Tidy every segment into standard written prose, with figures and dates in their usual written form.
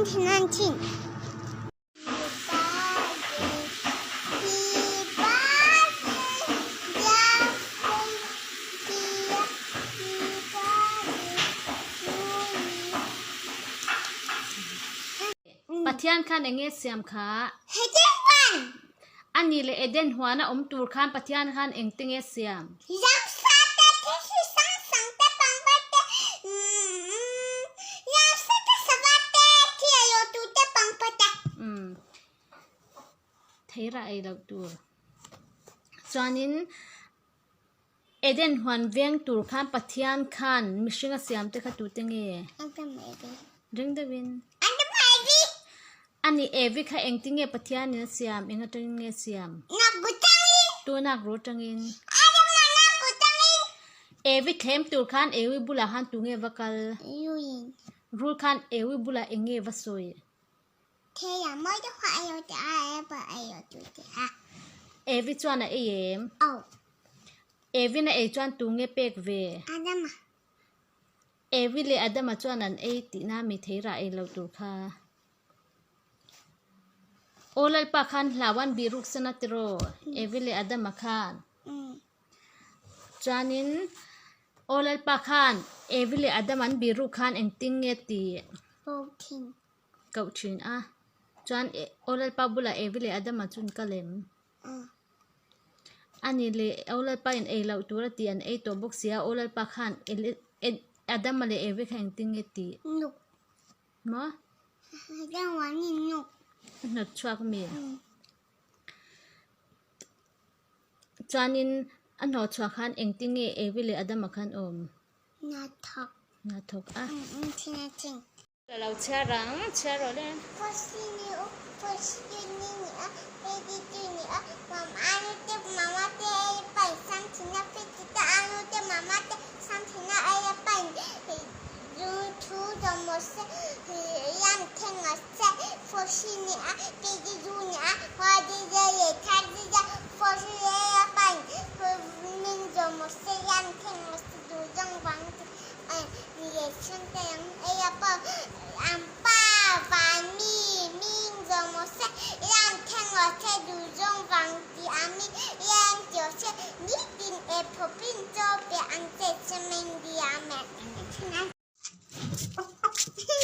Pathian khan eng nge siam kha? A nih leh Eden huana awm tur khan Pathian khan engte nge siam? Theirah ei loh tur. Chuanin Eden huan veng tur khan Pathian khan mihring a siam te kha tute nge? Ring deuhin. Ani Evi kha engtin nge Pathianin a siam? Eng atangin nge a siam? Tunak ru atangin. Evi thlem tur khan Ewi bulah khan tu nge va kal? Rul khan Ewi bulah eng nge va sawi? Evi chuan a ei em? Evin a ei chuan tu nge pek ve? Evi leh Adama chuan an ei tihna mi thei rah ei lo tur kha. Aw Lalpa khan hlau an bihruk san a tiraw Evi leh Adama khan. Chuanin Aw Lalpa khan Evi leh Adama an bihruk khan engtin nge tih koh thin a. Chuan Aw Lalpa bulah Evi leh Adama chu an kal em? A ni leh Aw Lalpa in ei loh tur a tih an ei tawh bawk si a, Aw Lalpa khan Adama leh Evi kha engtin nge tih? Maw? Hnawt chhuak mi? Chuanin a hnawh chhuah khan engtin nge Evi leh Adama khan awm? Hnathawk a. Ka lo chhiar ang, chhiar rawh le.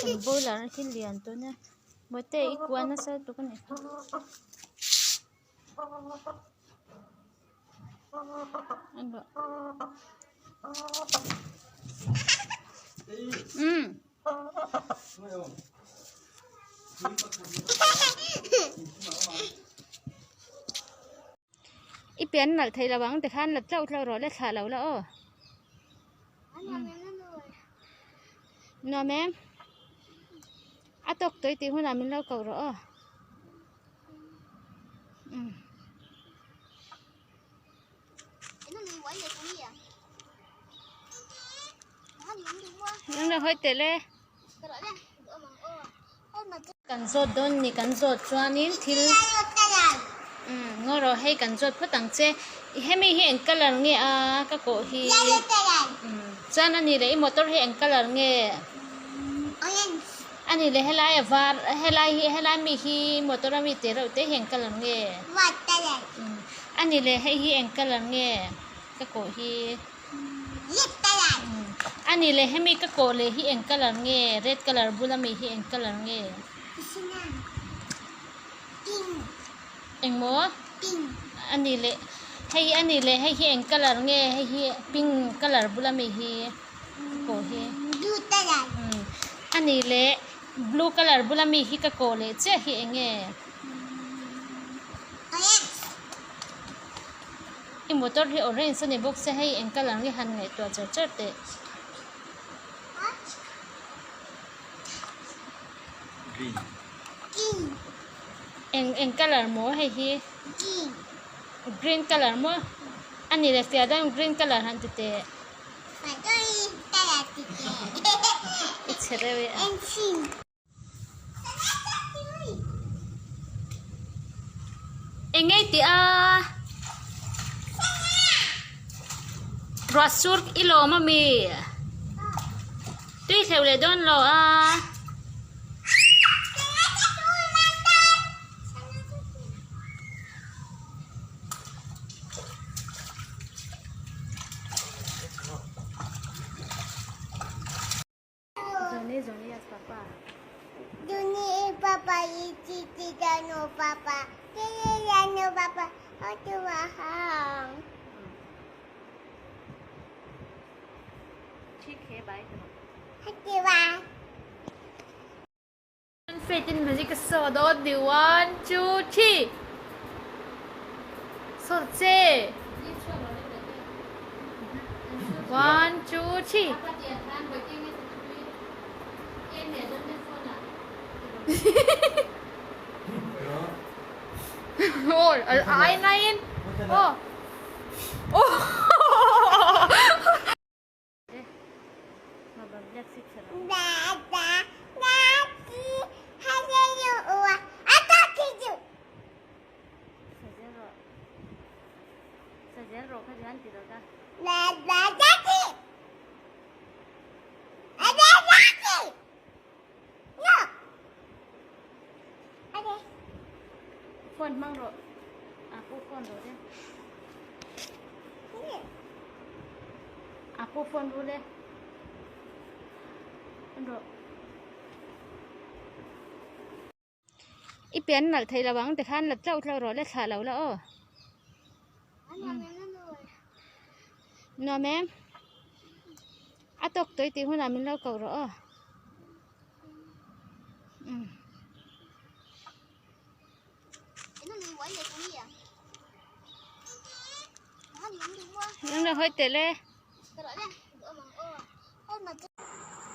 Kan boiler hi lian tawh nia mawite i kuah nasa lutuk a ni. I pian nalh thei lo ang tikhan la tlauh tlauh rawh le thlah lo la aw. Nuam em? A tawk tawih tih hunah min lo koh rawh aw. Nang lo hawi teh le. Kan zawt dawn ni kan zawt chuanin thil umm ngaw rawh hei kan zawt phawt ang che hemi hi eng colour nge a ka kawh hi umm chuan a ni leh i motor hi eng colour nge a ni leh helai a var helai hi helai mi hi motor a mi te reuh te hi eng colour nge umm a ni leh hei hi eng colour nge ka kawh hi. A ni leh hemi ka kawh leh hi eng colour nge red colour bula mi hi eng colour nge engmaw a ni leh hei a ni leh hei hi eng colour nge hei hi pink colour bula mi hi ka kawh hi a ni leh blue colour bula mi hi ka kawh leh chiah hi eng nge. I motor hi orange a ni bawk se hei eng colour nge han ngaihtuah char char teh. Eng eng colour maw hei hi green colour maw a ni leh fiah deuhin green colour han ti teh. I chhe reuh e a. Eng ei tih a ruah sur i lawm ami tui hleuh leh dawn lo a. Johnny as papa. Johnny papa i chi no papa. Chi no papa. O tu wa hang. ठीक है bye. Okay bye. Faith in magic so dot the 1 2 3 so che 1 2 3. Oh, ai nine. Oh. Oh. Da da da chi ha ye yu wa. Ata ki ju. Da da da chi. Da da da chi. No. Okay. Phone mang ro. Apu phone ro de. Apu phone ro le. Ro. I pen nal thei lawang te khan la chau thlau ro le thla lo la o. No mem. Atok toi ti huna min lo ko ro o. Nhưng là hơi tệ lê.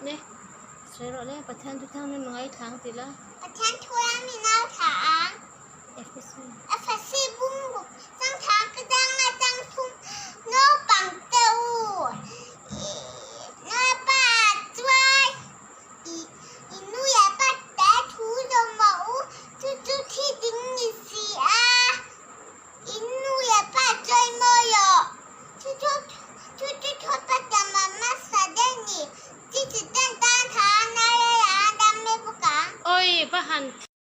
Nè, soi rồi lê, bắt thân tu thang mình ngay thang thì la. Bắt thân tu mình nào thang. FSC. FSC bung sang thang cái đang là đang thung nó bằng tàu. Nó ba chuai. I i nu ya ba đá thú rồi mẫu chú chú thi tính gì gì à. I nu ya ba chơi mơ rồi. Chú chú chú chú chú ba đá mà má sa đen nhỉ. Chỉ chỉ đen đen thang na ya ya đam mê bù cả. Ôi, ba hẳn.